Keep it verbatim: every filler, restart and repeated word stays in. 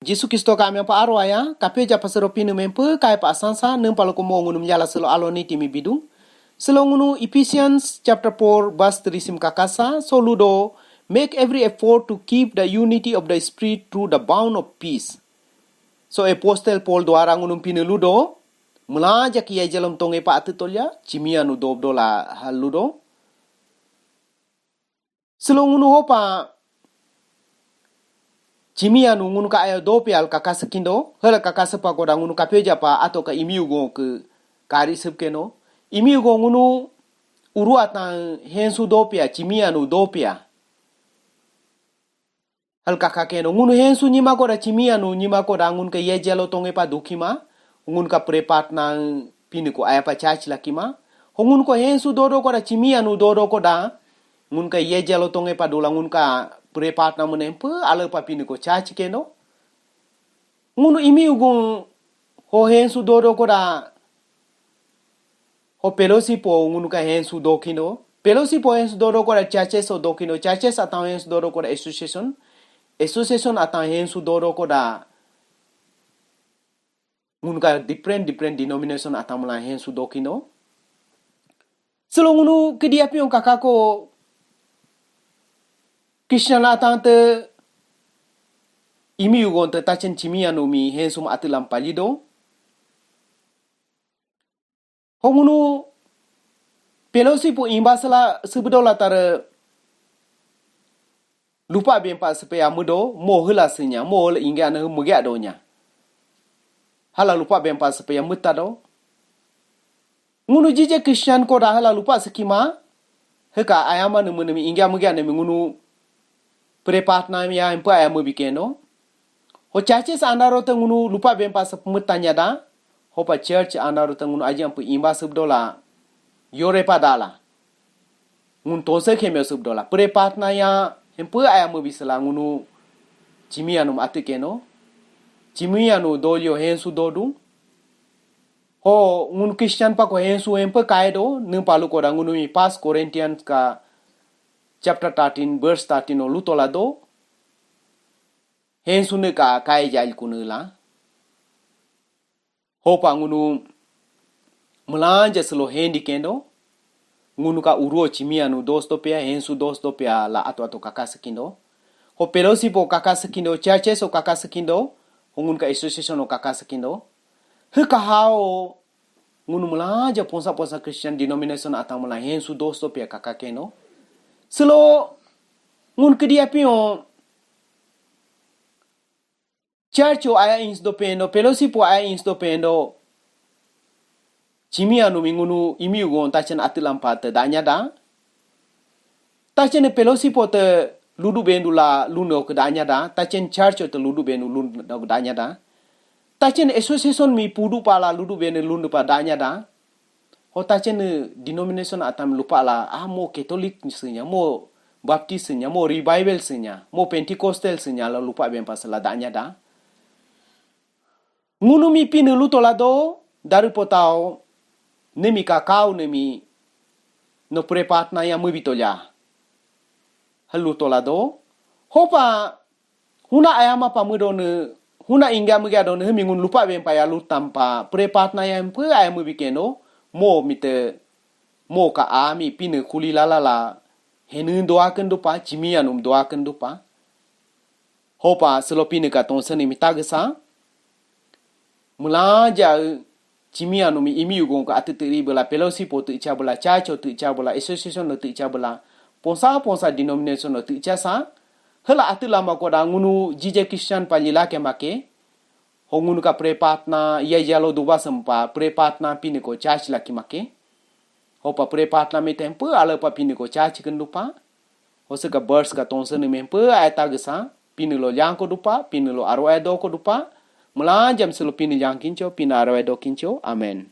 Jisu Kristo ka amyang pa aro aya, kapyo japa sero Pinii mi hempyo kaya pa asansa, niimpa lukoda mo ngunumi yala silo alo niti mi bidu. Silo ngunu Ephesians chapter four verse three sim kakasa, so ludo, "Make every effort to keep the unity of the Spirit through the bond of peace." So Apostle Paul dwara ngunumi Pinii ludo, miilanja ki yajalom tonge pa atu tolya, chimia nu dobdola hal ludo. Silo ngunu hopa chimia nu ngunu ka aya dopya hal kakasa kindo, hala kakasa pa koda ngunu kapyo japa ato ka imi ugo ke kari sub keno. Imi ugo ngunu uru atan hensu dopya, chimia nu dopya. Hal kaka keno, ngunu hensu nyima koda chimia nu nyima koda ngunu ka yajalo tonge pa dukima, ngunu ka prepat na Pinii ko aya pa church lakima. Ho ngunu ko hensu dodo koda chimia nu dodo koda, ngunu ka yajalo tonge pa dula ngunu ka prepat na mune hempyo ala pa Pinii ko church keno. Ngunu imi ugun ho hensu dodo koda, ho fellowship o ngunu ka hensu dokindo. Fellowship o hensu dodo koda churches o dokindo. Churches atan hensu dodo koda association. Association atan hensu dodo koda ngunu ka different, different denomination atan miila hensu dokindo. Silo ngunu kiidi apiñ kakako Christian atan te imi ugon te tachen chimia nu mi hensu ma atu lampa lido. Ho ngunu fellowship o imba sela subdola tare lupa bempa supaya mudo, mo hela senya, mo hela ingga na muga donya. Hala lupa bempa supaya muta do. Ngunu jije Christian koda hala lupa sekima, heka ayama nemu nemi ingga muga nemi ngunu prepat na mi ya hempyo ayama bikeno. Ho churches andaro te ngunu lupa bempa sep mutanya da, hopa church andaro te ngunu aji ampu imba subdola, yore pa dala. Ngunu tonse kemyo subdola. Prepat na ya hempyo ayama bisela ngunu chimia nu ma atu keno. Chimia nu dolyo hensu dodu. Ho ngunu Christian pa ko hensu hempyo kaido, niimpa lukoda ngunu mi First Corinthians ka chapter thirteen, verse thirteen o lutola do. Hensu ne ka kai jal kunela. Hopa ngunu miilanja silo hendi kendo. Ngunu ka uruo chimia nu dos dopya, hensu dos dopya la ato ato kakasa kindo. Ho fellowship o kakasa kindo, churches o kakasa kindo, ho ngunu ka association o kakasa kindo. Heka hao ngunu miilanja ponsa ponsa Christian denomination atan miila hensu dos dopya kaka keno. Silo ngunu kiidi apiñ o church o aya ins dopendo, fellowship o aya ins dopendo. Chimia nu mi ngunu imi ugon tachen atu lampa te danya da. Tachen fellowship o te ludu bendu la luno ke danya da. Tachen church o te ludu bendu luno ke danya da. Tachen association mi pudu pa la ludu bendu luno pa danya da. Ho tachen denomination atan lupa la, ah, mo Catholic senya, mo Baptist senya, mo Revival senya, mo Pentecostal senya la lupa bempa sela danya da. Ngunu mi Pinii lutola do, darii potao, nemi kakao nemi, no prepat na ya mubitola. Hal lutola do, hopa, huna ayama pa mudo ne, huna ingga muga do ne, hemi ngunu lupa bempa ya lutampa, prepat na ya hempyo ayama bikeno, mo mite, mo ka ami Pinii kuli lala la, henu doa kendupa, chimia num doa kendupa. Hopa silo Pinii ka tonse ni mi tagesa. Miilanja chimia nu mi imi ugon ka atu teri bela fellowship o tu icha bela church o tu icha bela association o tu icha bela ponsa ponsa denomination o tu icha sa. Hela atu lama koda ngunu jije Christian pa lila ke make. Ho ngunu ka prepat na ya jalo duba sempa prepat na Pinii ko church laki make. Hopa prepat na mi hempyo ala pa Pinii ko church kendupa. Ho seka verse ka tonse ni mi hempyo aya tagesa. Pinii lo yang ko dupa, Pinii lo aro aya do ko dupa. Miilanja mi silo Pinii yang kincho, Pinii aro aya do kincho. Amen.